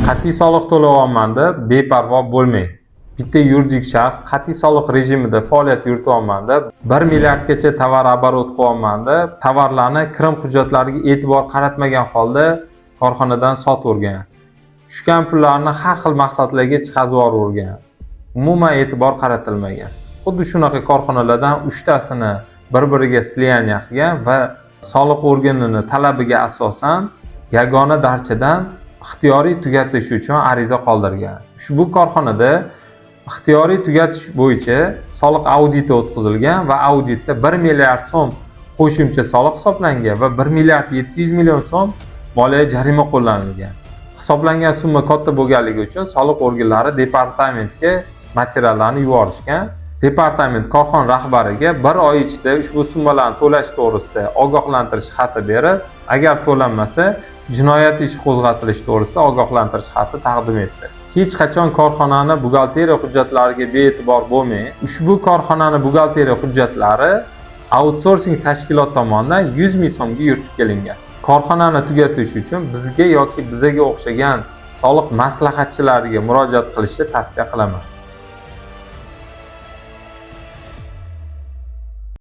Qat'iy soliq to'layapman deb beparvo bo'lmang. Bitta yuridik shaxs qat'iy soliq rejimida faoliyat yurityapman deb, 1 milliardgacha tovar оборот qilyapman deb, tovarlarni kirim hujjatlariga e'tibor qaratmagan holda korxonadan sotavergan. Tushgan pullarni har xil maqsadlarga chiqazib yuborgan. Umuman e'tibor qaratilmagan. Xuddi shunaqa korxonalardan 3 tasini bir-biriga слияние qilgan va soliq organini talabiga asosan yagona darchadan ixtiyoriy tugatish uchun ariza qoldirgan. Ushbu korxonada ixtiyoriy tugatish bo'yicha soliq auditi o'tkazilgan va auditda 1 milliard so'm qo'shimcha soliq hisoblangan va 1 milliard 700 million so'm moliya jarima qo'llanilgan. Hisoblangan summa katta bo'lganligi uchun soliq organlari departamentga materiallarni yuborishgan. Departament korxona rahbariga bir oy ichida ushbu summalarni to'lash to'g'risida ogohlantirish xati berib, agar to'lanmasa, jinoyat ishi qo'zg'atilishi to'g'risida ogohlantirish xati taqdim etdi. Hech qachon korxonani buxgalteriya hujjatlariga bee'tibor bo'lmang. Ushbu korxonani buxgalteriya hujjatlari outsourcing tashkilot tomonidan 100 ming so'mga yuritib kelingan. Korxonani tugatish uchun bizga yoki bizaga o'xshagan soliq maslahatchilariga murojaat qilishni tavsiya qilaman.